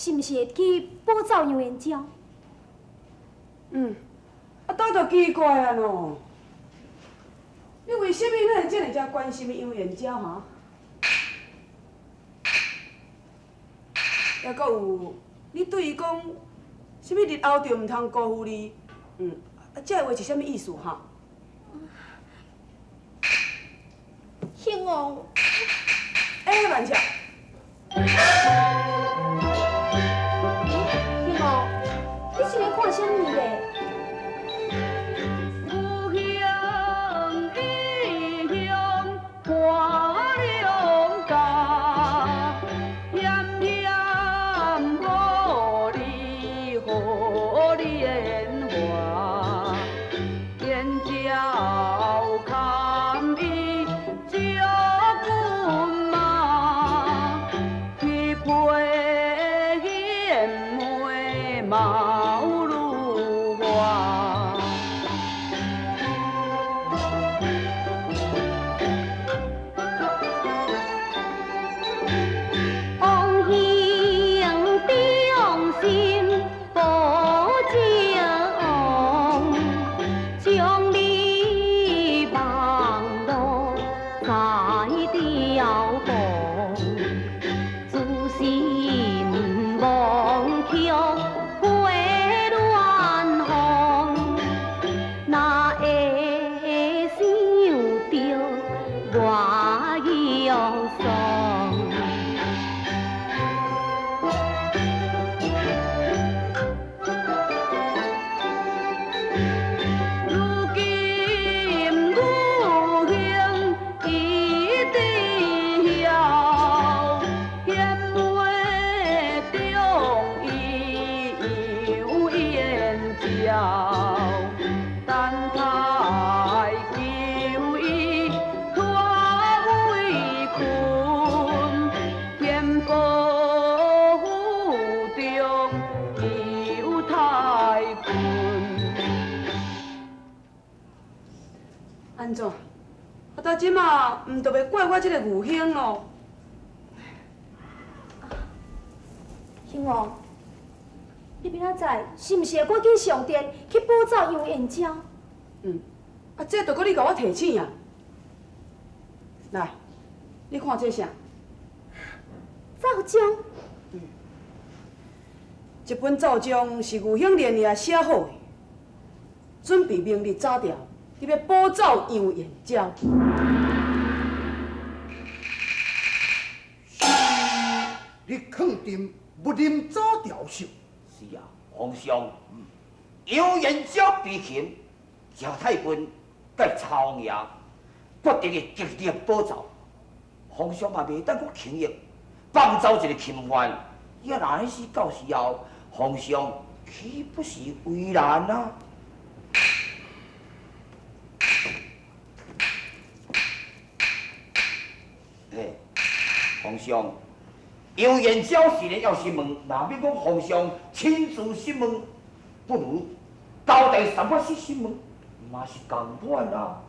是毋是會去保走楊延昭？嗯，啊，倒就奇怪啊喏，你為啥物咱會這爾遮關心楊延昭哈？猶閣有，你對伊講啥物日後就毋通辜負你，啊，這話是啥物意思哈？興王。欸，萬巧。興王，你是咧看啥物咧？有形異鄉看兩家，險險好你好蓮花，燕鳥堪伊招軍馬，去陪燕妹貌如花。王兄忠心保證，將你網羅在碉房，自信忘卻回亂風，哪會想著我搖爽？如今女兄已知曉，嫌袂中伊楊延昭，等待求伊脫圍困，天保府中求太君。按怎？啊，到這馬毋就袂怪我這個牛兄咯？興王，你明仔載是毋是會趕緊上殿去保走楊延昭？嗯，啊，這著閣你共我提醒啊！來，你看這啥？奏章。這本奏章是牛兄連夜寫好的，準備明日早朝，你欲保走楊延昭。你囥朕勿啉早朝酒。是啊，皇上，楊延昭被擒，趙太君佮曹王爺決定會極力保走。皇上嘛袂當閣輕易放走一個禽犯，伊啊若按呢死到時候，皇上豈不是為難啊？嘿，皇上，楊延昭雖然要審問，若欲講皇上親自審問，不如交代三法師審問，嘛是仝款啊。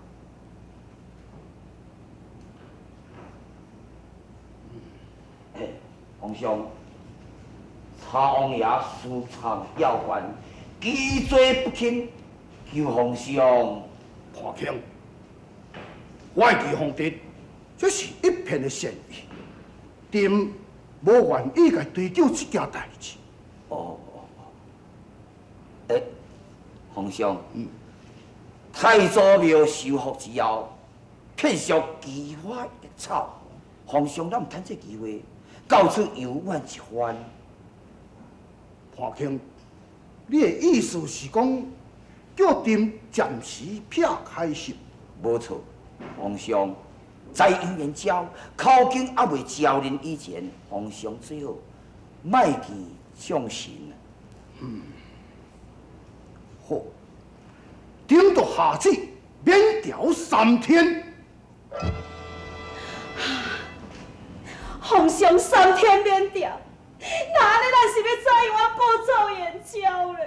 嘿，皇上，曹王爺私藏要犯，其罪不輕，求皇上看清。我會記皇帝，這是一片的善意，朕無願意共追究這件代誌。哦哦哦，欸，皇上，太祖廟收復之後，遍屬奇花異草，皇上咱毋趁這機會，到處遊玩一番。潘卿，你的意思是講，叫朕暫時撇開心？無錯，皇上，在楊延昭口徑猶未招認以前，皇上最好莫見眾臣。好，等到下旨免調3天。皇上三天免調，那按呢咱是欲怎樣仔保走延昭咧？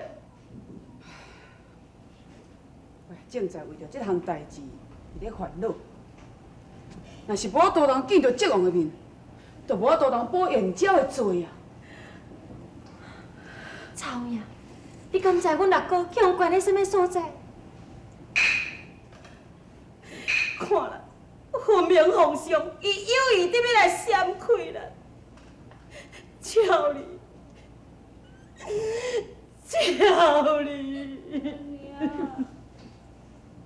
我正在為著這項代誌佇咧煩惱。若是無法度通見著靖王的面，就無法度通保延昭的罪啊！曹爷，你敢知阮六哥去予关佇啥物所在？看啦，分明皇上伊有意伫欲来闪开咱，巧你，巧你，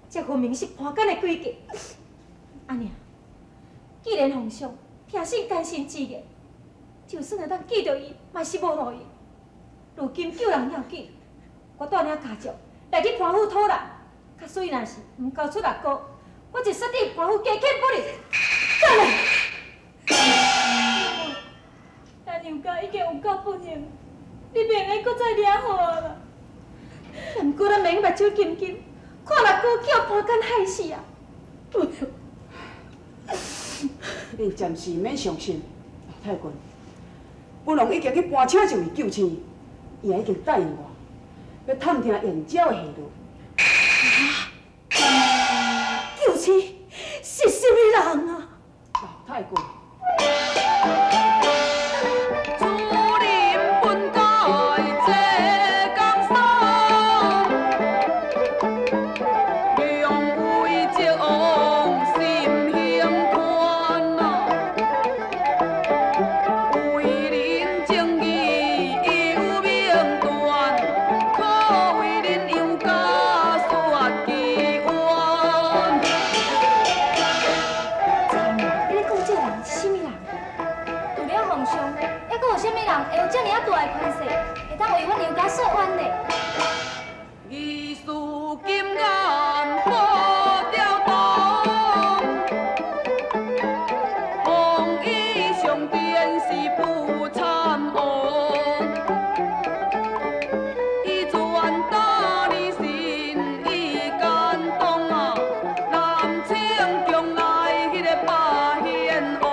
这分明是潘简的诡计。阿娘，既然皇上听信奸臣之言，就算会当记著伊，嘛是无路用。如今救人要紧，我带领家族来去潘府讨人，假使若是毋交出六哥，我就杀伫潘府加减不离。等下，咱杨家已经有够不幸，你袂用阁再惹祸啦。毋过咱袂用目睭金金，看六哥去予潘简害死啊！恁暂时免伤心，老太君，本王已经去搬请一位救星，伊也已经答应我，欲探听燕椒的下落。救星是啥物人啊？老太君。主人本该这江山，两位祝王心胸宽啊，为人正义有名断，可为恁杨家雪奇冤。曹娘，你咧讲这个人是啥物人？除了皇上，犹阁有啥物人会有遮尔啊大的权势，会当为阮杨家雪冤呢？义士金眼保吊铜，红衣上殿是不参王，伊全大你心意感动啊，南清宫内彼个百贤王。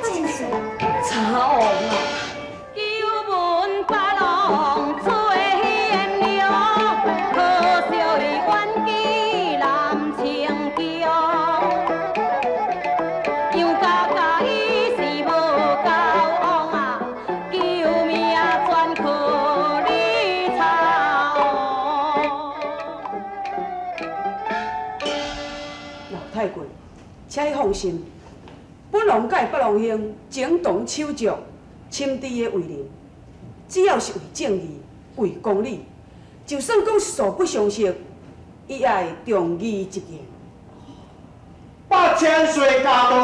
千岁，曹王啊！求问八郎崔贤良，可惜冤家南清宫。杨家佮伊是无交往啊，救命全靠你曹王。老太君，请你放心，本王佮北王兄情同手足，深知的为人，只要是为正义、为公理，就算讲是素不相识，伊也会仗义执言。八千岁驾到！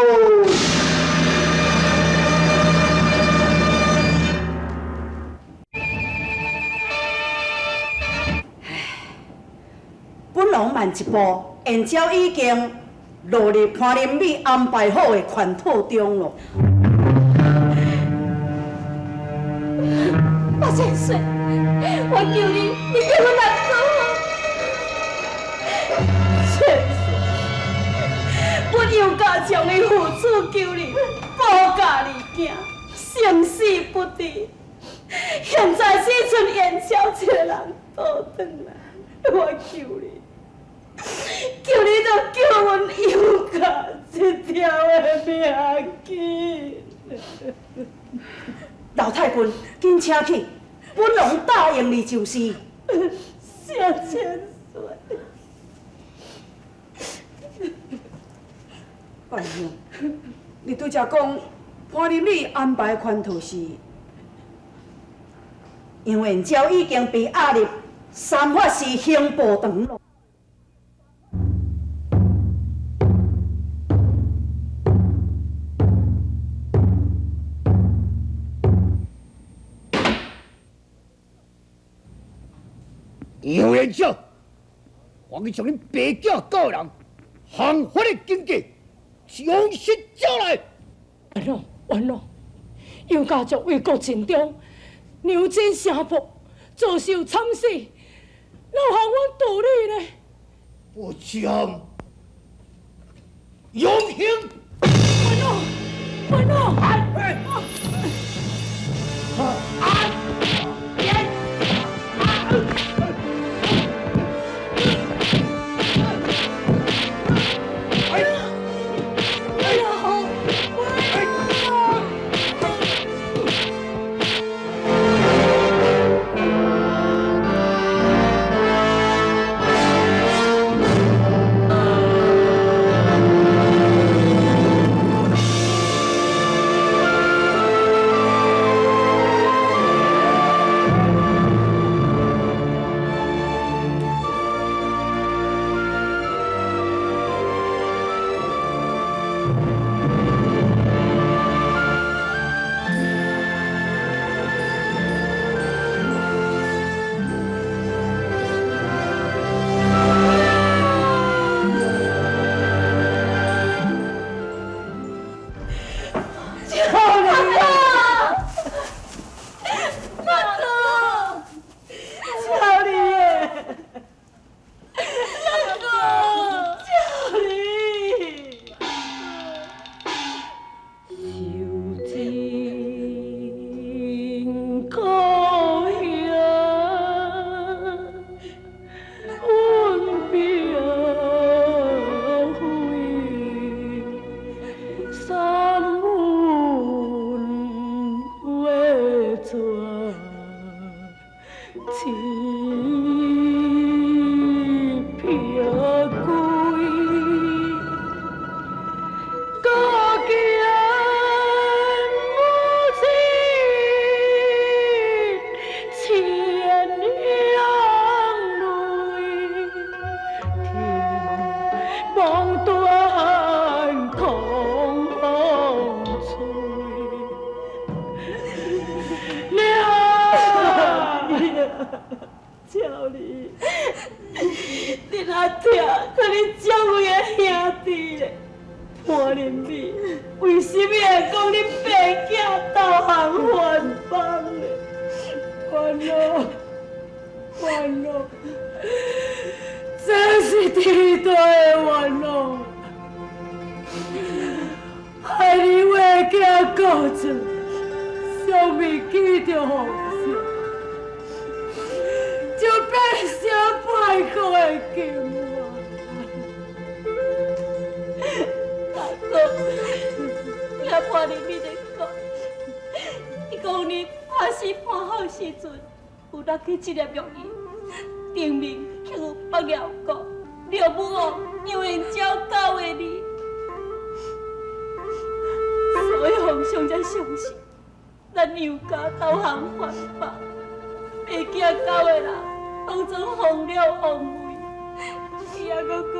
本王慢一步，燕椒已经落入潘林美安排好的圈套中咯。八千岁，我求你，你救阮六哥！千岁，阮杨家将你父子求你，保驾而行，生死不知。现在只剩燕椒一个人倒转来，我求你，求你就救阮杨家这条的命紧。老太君，紧请起，本王答应你就是。谢千岁。北王兄，你拄才讲潘林美安排的圈套是？杨延昭已经被押入三法司刑部堂咯。杨延昭，我去将恁爸囝告人，犯法的经济，用实招来。元老，元老，杨家族为国尽忠，娘亲城破，遭受惨死，哪有项阮道理呢？我将永兴。元老，元老。阿疼，佮你这位的兄弟咧，潘林美，为什么会讲恁爸囝投降番邦咧？冤枉，冤枉，这是天大的冤枉！害你话囝告状，尚未见著皇上，就变成叛国的金华。大哥，听潘林美咧讲，伊讲你拍死判好时阵，有落去这粒药伊，顶面却有北辽国刘武王杨延昭交的你，所以皇上才相信咱杨家投降番邦，爸囝交的人当作奉了王位。伊犹阁讲，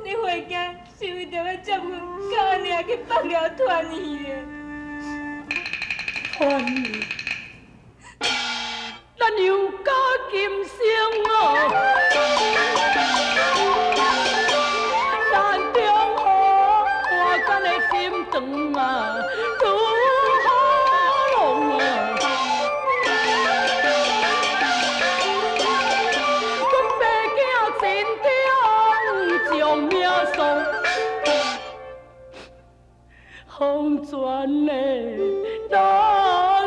你回家是为著欲接阮佮阿娘去北寮团圆的。团圆，咱杨家今生哦，咱中和换咱的心肠啊，拄好拢啊。阮爸囝尽忠将命送，黄泉的老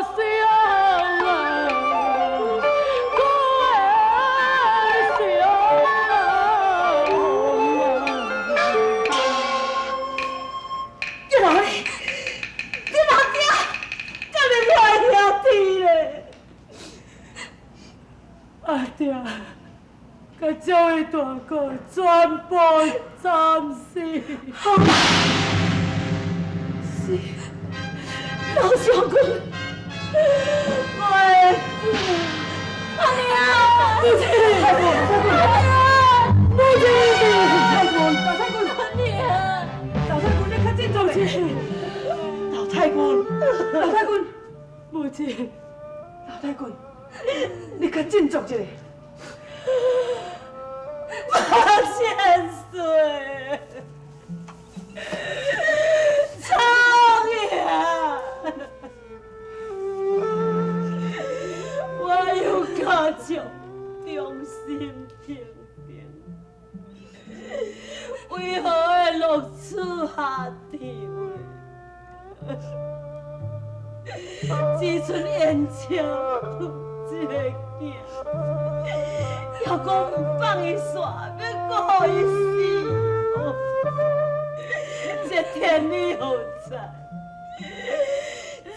乡啊，我的乡啊。你老你，你老爹，敢是我的兄弟咧？阿爹，佮这位大哥全部惨死。是，老将军，我的阿娘，母亲，母亲，太君，老太君，阿娘，老太君，你较振作咧。老太君，老太君，母亲，老太君，你较振作一下。八千岁，苍爷，我有家族忠心平定，为何会落此下地位？只剩延昭这个囝，犹阁毋放伊煞，欲阁予伊死。这天理何在？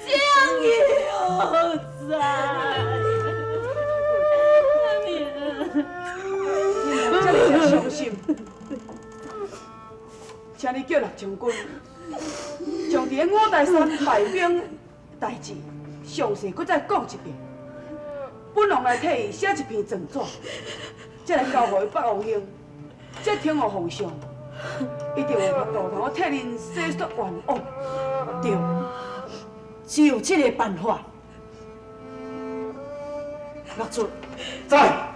正义何在？这尔伤心，请你叫陆将军，将伫咧五台山败兵的代志详细阁再讲一遍。本王来替伊写一篇状纸，才来交予北王兄，才呈予皇上，一定有法度通替恁洗刷冤枉。对，只有这个办法。陆主，在，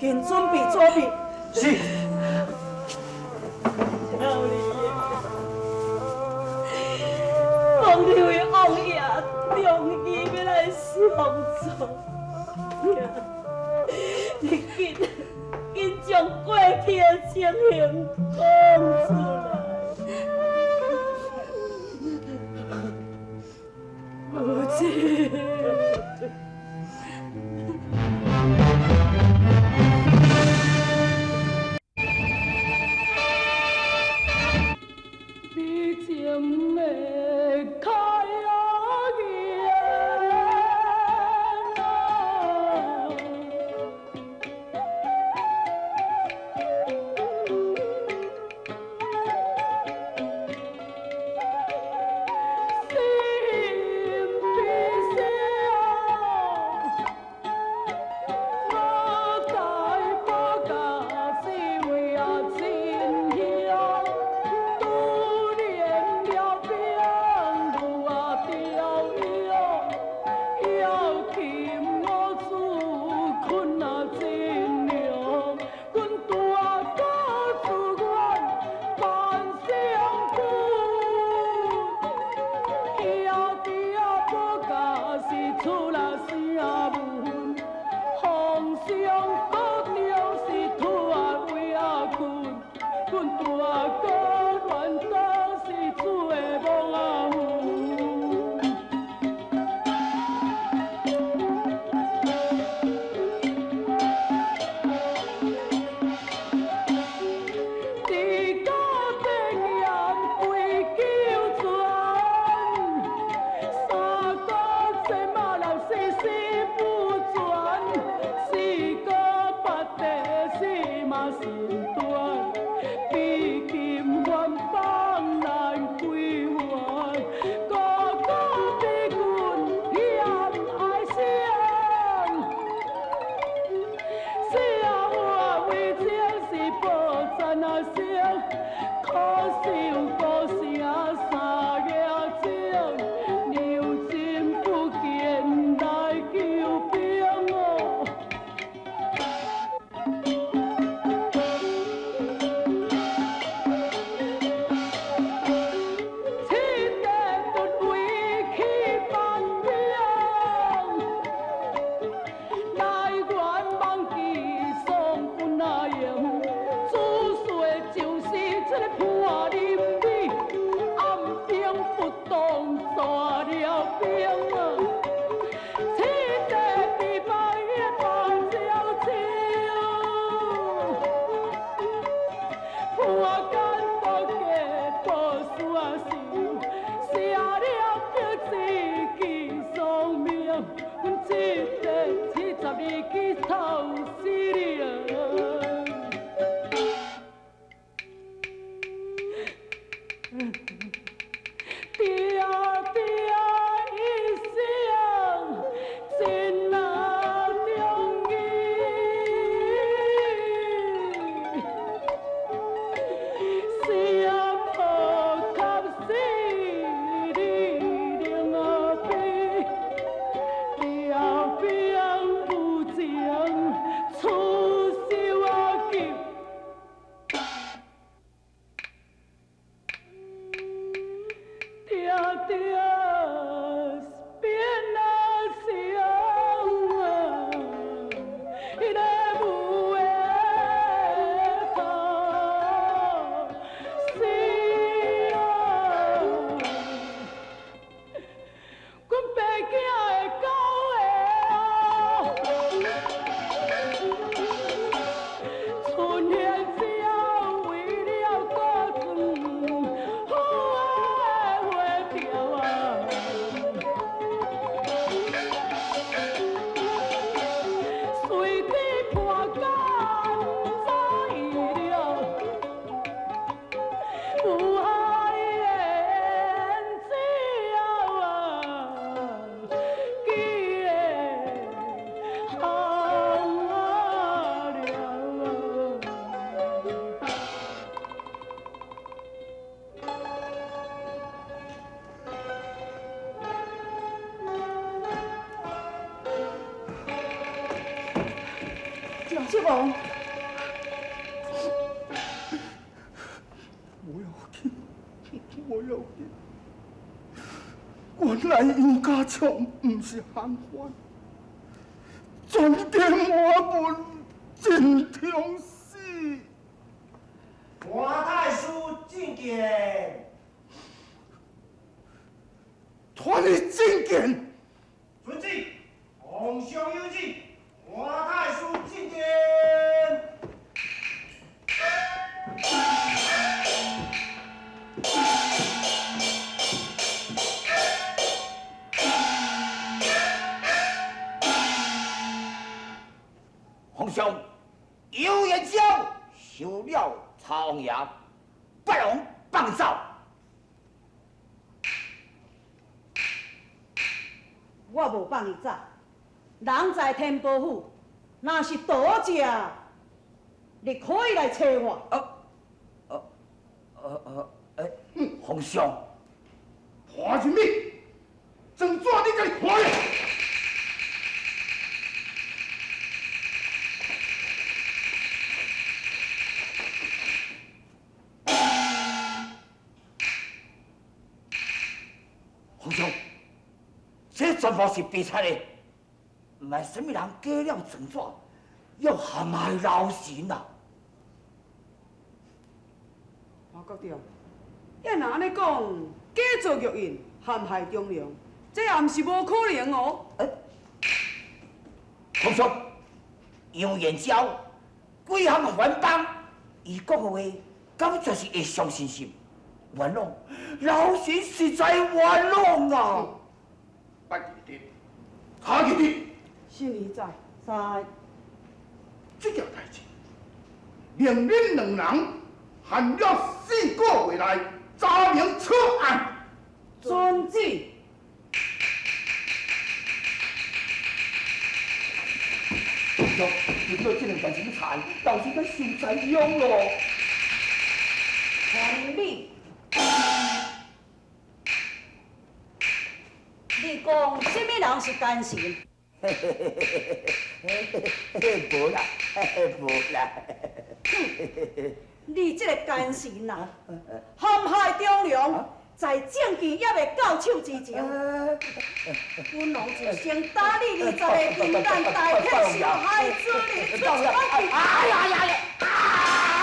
紧准备左笔。是。讲你为王爷终于欲来相助，你紧紧将过去的情形讲出来。母亲。美情的开言啊。大哥乱刀是做梦啊！伫到白盐归九泉，三哥这马老死死不全，四哥八地死嘛心断，比金元放难归还，哥哥比阮嫌爱相。死啊！我为情是报赞啊生，可惜有孤城三额情，娘亲不见来救兵哦。七弟突围去万兵，来愿忘记宋军啊营，主帅就是这个潘林美，暗兵不动带了兵啊。七弟被放彼个芭蕉树，潘简独家报书啊想，写了白纸记丧命，阮七弟72支头死了。定定一生真啊忠义，死啊无及死你灵啊悲，了兵无情出手啊救。定定变啊相啊，彼个无的头死啊！阮爸囝的狗的啊，春天只为了国尊好的花条啊。随地破干走伊了，无爱言鸟啊，记得行了。赵叔王，无要紧，无要紧。原来杨家将毋是韩番，全家满门真痛死。潘太师觐见，传你觐见。遵旨，皇上有旨，潘太师觐见。皇上，杨延昭收了曹王爷，不容放走。我无放伊走，人在天波府，若是倒者，你可以来找我。皇上，潘仁美，状纸你家己看咧。皇上，这全部是白贼的，毋知啥物人假了状纸，要陷害老臣啊！国丈，要若按呢讲，假造玉印陷害忠良，這也毋是無可能哦。皇上，楊延昭幾項反幫，伊講的話，敢真是會相信心？冤枉，老臣實在冤枉啊！捌記得，卡記得，信義在，在。這件代誌，命恁兩人限約4個月內查明此案。遵旨。皇上，如果這兩件事查，老臣該受災殃咯。傳你，你講啥物人是奸臣？無啦，無啦。你這個奸臣啊，陷害忠良，在證據猶未到手之前，阮王就先打你20个金蛋，代替受害之人出口氣。哎呀呀呀！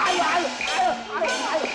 哎呀哎呀哎呀哎呀！